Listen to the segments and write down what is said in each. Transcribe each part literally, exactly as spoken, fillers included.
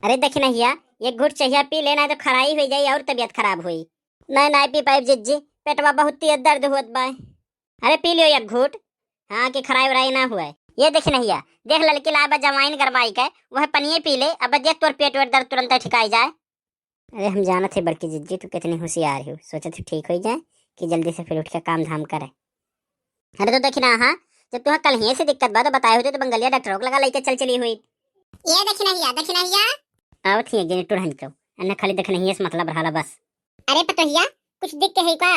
अरे दखिनहिया, एक घूँट चहिया पी ले, नाहीं तो खराई होइ जाई और तबियत खराब होई। नाहीं, नाहीं पी पाइब जिज्जी, पेटवा बहुत तेज दर्द होत बा। अरे पी लियो एक घूँट, हाँ, कि खराई उराई ना हुए। ये दखिनहिया, देख ललकी लाए बा जवाइन गरमाई के, वह पनिये पी ले, अब देख तोर पेट वेट दर्द तुरंत ठिकाई जाए। अरे हम जानत है बड़की जिज्जी, तू कितनी होशियार हो, सोचत है ठीक होइ जाए कि जल्दी से फिर उठ के काम धाम करे। अरे तो दखिनहा, जब तुहा कलहिये से दिक्कत बा तो बताए होते तो बंगलिया डॉक्टरों के लगा लइके चल चली हुई। ये दखिनहिया, दखिनहिया। आवत ही एक जनी टुढ़न के, अन्ना खाली दखिनहिये से मतलब रहला बस। अरे पतोहिया, कुछ दिक्कत है का?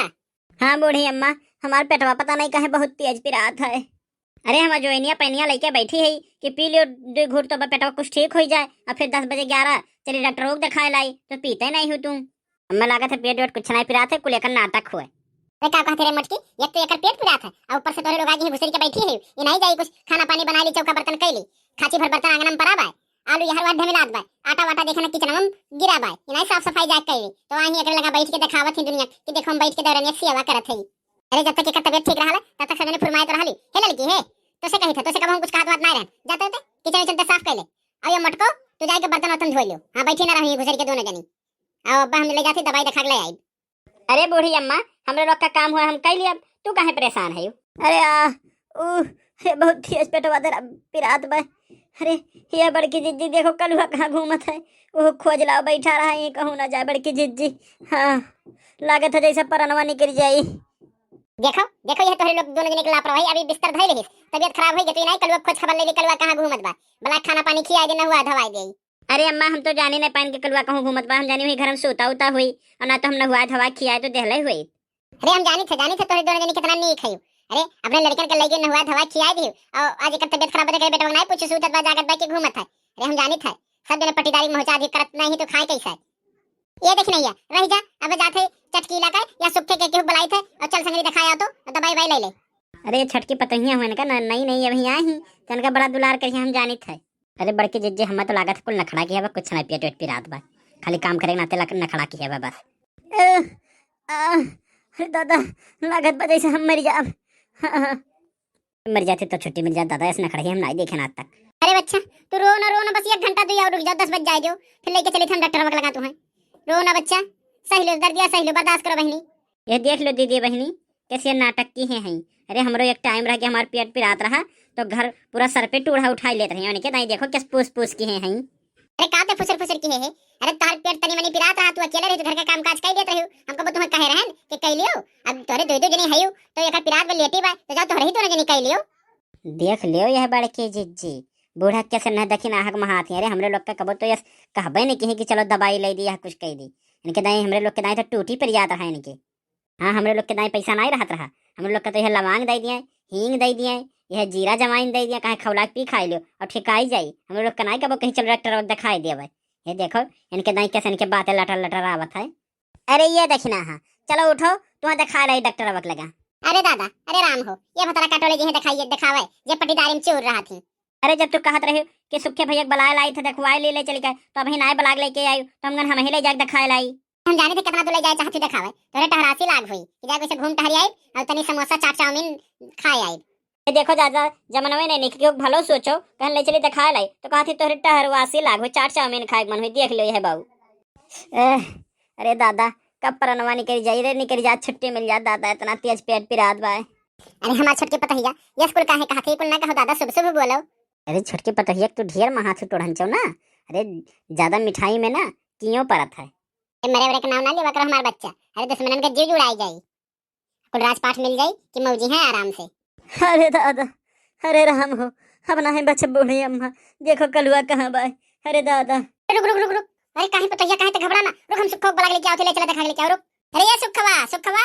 हाँ बूढ़ी अम्मा, हमार पेटवा पता नहीं काहे बहुत तेज पिरात है। अरे हमार जोइनिया पैनिया लइके बैठी है कि पी लियो दो घूँट तो अब पेटवा कुछ ठीक होइ जाए, और फिर दस बजे ग्यारह चली डॉक्टरों के देखाए लाई, तो पीते नहीं हो तू। हमें लागत है पेट वेट कुछ नहीं पिरात है, कुल एकर नाटक हुए। अरे का कहते रे मोटकी, एक तो एकर पेट पिरात है, और ऊपर से तोरे लोग आगे ही घुसरी के बैठी है, ये नहीं जाई कुछ खाना पानी बना ली, चौका बर्तन कैली, खाची भर बर्तन आंगन में परा बाय, आलू यहाँ वहाँ ढमिलात बाय, आटा वाटा देखे ना किचन में गिरा बाय, ये नहीं साफ सफाई जाके कैली, तो वहीं एकरे लगा बैठ के देखावत ही दुनिया कि देखो हम बैठ के दौरनिया सेवा करत है। अरे जब तक एकर तबियत ठीक रहल, तब तक सब जने फुरमाइत रहली, "हे ललकी हे, तोसे कही था, तोसे कब हम कुछ कहत बात नहीं रहन, जाते होते किचन उचन तो साफ कैले, और ये मोटको, तू जाके बर्तन वर्तन धो लियो, हाँ बैठी ना रही घुसरी के दोनों जनी, और अब हम ले जाते दवाई देखा के ले आई।" अरे बूढ़ी अम्मा, हमरे लोग का काम हुआ, हम कैली, अब तू काहे परेशान है? अरे आ, ऊ, हे बहुत तेज पेटवा दरा पिरात बा। अरे, ये बड़की जिज्जी देखो कलुआ कहाँ घूमत है, वो खोज लाओ बैठा रहा है, कहूँ ना जाए बड़की जिज्जी। हाँ, लागत है जैसे परनवा निकल जाई। देखो, देखो, ये तोहरे लोग दोनों जने के लापरवाही, अभी बिस्तर धइले हिस, तबियत खराब होई गई, तो इनाई कलुआ खोज खबर ले ली, कलुआ कहाँ घूमत बा, भला खाना पानी खियाई दे, नहुआ धवाई दे। अरे अम्मा, हम तो जानी नहीं पाइन के कलुआ कहूँ घूमत बा, हम जानी हुई घर में सूता उता हुई, और ना तो हम नहुआ धवा खियाए तो देहले हुई। अरे हम जानी थे, जानी थे तोहरे दोनों जने कितना नीक है। अरे अपने लड़कन के लइके नहुआ धवा खियाए दियो, और आज एकर तबियत खराब होते करे बेटवा नहीं पूछे सूतत बा जागत बा कि घूमत है। अरे हम जानी थे, सब जने पट्टीदारी में पहुँचा दी, करत नहीं तो खाए कैसे? ये दखिनहिया, रह जा, अब जात है चटकीला के या सुखे के केहू बुलाई थे और चल संगरी दिखाया तो दवाई वाई ले ले। अरे छोटकी पतोहिया हुए ना, नई नई अभी आई ही, तनका बड़ा दुलार करिए हम जानित है। अरे बड़की जिज्जी, हमें तो लागत है कुल नखड़ा की है बा, कुछ नहीं पेट वेट पिरात बा, खाली काम करे के नाते लक-, नखड़ा की है बा बस। अ, अ, अरे दादा, लागत बा जैसे हम मर जाब। हाँ, हाँ। मर जाते तो छुट्टी मिल जात दादा, ऐसे नखड़ा ही हम नहीं देखे ना आज तक। अरे बच्चा, तू रो ना, रो ना, बस एक घंटा तू यहाँ रुक जा, दस बज जाए जो, फिर लेके चली थे हम डॉक्टर वक लगा तू है। रो ना बच्चा, सही लो दर्दिया, सही लो, बर्दाश्त करो बहनी। ये देख लो दीदी बहनी, कैसे नाटक की है, हैं। अरे हमरो एक टाइम रह के हमार पेट पिरात रहा, तो घर पूरा सर पे टूढ़ा उठाई लेत रही, उनके दाई देखो कैसे पूस पूस की है, हैं। अरे का ते फुसर फुसर की है, है? अरे तोहर पेट तनी मनी पिरात रहा, तू अकेले रही तो घर का काम काज कर लेत रही, हम कबो तुम्हें कहे रहन कि कह लियो? अब तोरे दो दो जने है तो एक पिरात में लेटी बा, तो जाओ तोहरे ही दोनों जने कह लियो। देख लियो यह बड़की जिज्जी, बूढ़ा कैसे न दखिन आहक महाती। अरे हमरे लोग का कबो तो यस कहबे नहीं किहे कि चलो दवाई ले दी या कुछ कह दी। इनके दाई, हमरे लोग के दाई तो टूटी पर जात रहा इनके। हाँ, हमरे लोग के दाई पैसा नहीं रहत रहा, हमरे लोग का तो यह लवांग दे दिए, हींग दे दिए, यह जीरा जमाइन दे दिए, कहे खौला के पी खाई लियो और ठिकाई जाई। हमरे लोग का नहीं कबो कहीं चलो डॉक्टर दिखाई देवे। ये देखो इनके दाई कैसे इनके बातें लटर लटर आवत है। अरे ये दखिनहा, चलो उठो, तुम्हें दिखा लाई डॉक्टर अबक लगा। अरे दादा, अरे राम हो, ये भतरा काटोले जी हैं दिखाइए, दिखावे, जे पट्टीदारी में चूर रहा थी। अरे जब तू कहत रही कि सुखे भैया के बुलाए लाई थे, देखवाए ले, ले चली गए, तो अभी नाय बुला के लेके आई, तो हम गन हम ही ले जाके दिखाए लाई। हम जानी थे कितना तू ले जाए चाहती दिखावे, तोरे टहरासी लाग हुई कि जाके से घूम टहरी आई और तनी समोसा चाट चाउमीन खाए आई। ये देखो दादा, जमनवे नहीं निक क्यों भलो सोचो, कहन ले चली दिखाए लाई, तो कहा थी तोरे टहरवासी लाग हुई, चाट चाउमीन खाए के मन हुई, देख लो यह बाऊ। ए, अरे दादा, कब परनवा निकल जाई रे, निकल जा, छुट्टी मिल जा दादा, इतना तेज पेट पिरात बा। अरे हमार छोटकी पतहिया, ये स्कूल काहे कहा थी, कुल ना कहो दादा, शुभ शुभ बोलो। अरे छोटकी पतहिया, तू ढेर महाथी टोढ़न चो ना। अरे ज्यादा मिठाई में ना कियो परत है। ए, मरे वरे के नाम ना लेवा करो हमार बच्चा, अरे दुश्मनन के जीव जुड़ाई जाई। कुल राजपाट मिल जाई कि मौजी हैं आराम से। अरे दादा, अरे राम हो, अब ना है बच बूढ़ी अम्मा, देखो कलुआ कहाँ बा। अरे दादा। रुक, रुक, रुक, रुक। अरे काहे पतोहिया, काहे तो घबरा ना। रुक, हम सुखवा के बुला के लेके आओ, ले चला दिखा के लेके आओ, रुक। अरे ये सुखवा, सुखवा।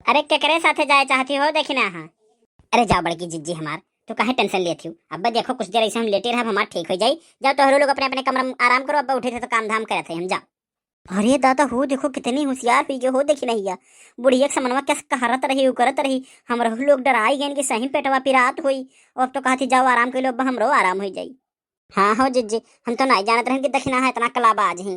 अरे केकरे साथे जाए चाहती हो, देखी ना हाँ। अरे जाओ बड़की जिज्जी हमार, तू काहे टेंशन लेती हो? अब देखो कुछ देर ऐसे हम लेटे रहब, हमार ठीक हो जाई। जाओ तोहरो लोग अपने अपने कमरा में आराम करो, अब उठे थे तो काम धाम करे थे हम, जाओ। अरे दादा हो, देखो कितनी होशियार हुई गई हो, देखी नहीं या बुढ़िया के समनवा कैसे कहरत रही, उकरत रही। हम रहू लोग डराई गए कि सही पेटवा पिरात हुई। अब तो कहती जाओ आराम कर लो, अब हमरो आराम हो जाई। हाँ हो जिज्जी, हम तो नहीं जानत रहन कि दखिनहा इतना कलाबाज ही।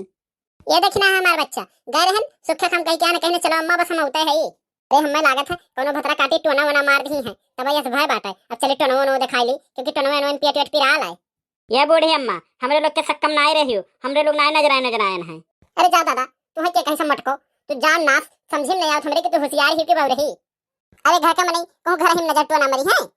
ये दखिनहा हमार बच्चा, गए रहन सुखे हम कहीं क्या न कहीं चलो अम्मा, बस हम उठे है। अरे हमें लागत है कोनो भतरा काटी टोना वोना मार दी है, तब यस भय बाटे। अब चली टोनवा वोनवा दिखाई ली, क्योंकि टोनवा वोनवा में पेट वेट पिराल है। ये बूढ़ी अम्मा, हमरे लोग के सक्कम नाय रहियो, हमरे लोग नाय नजराए नजरायन है। अरे जा दादा, तुहे के कहीं से मटको, तू जान नास, समझी में नहीं आवत हमरे कि तू होशियार ही कि बउरही। अरे घर का मनई, कहूँ घर ही में नजर टोना मरी है।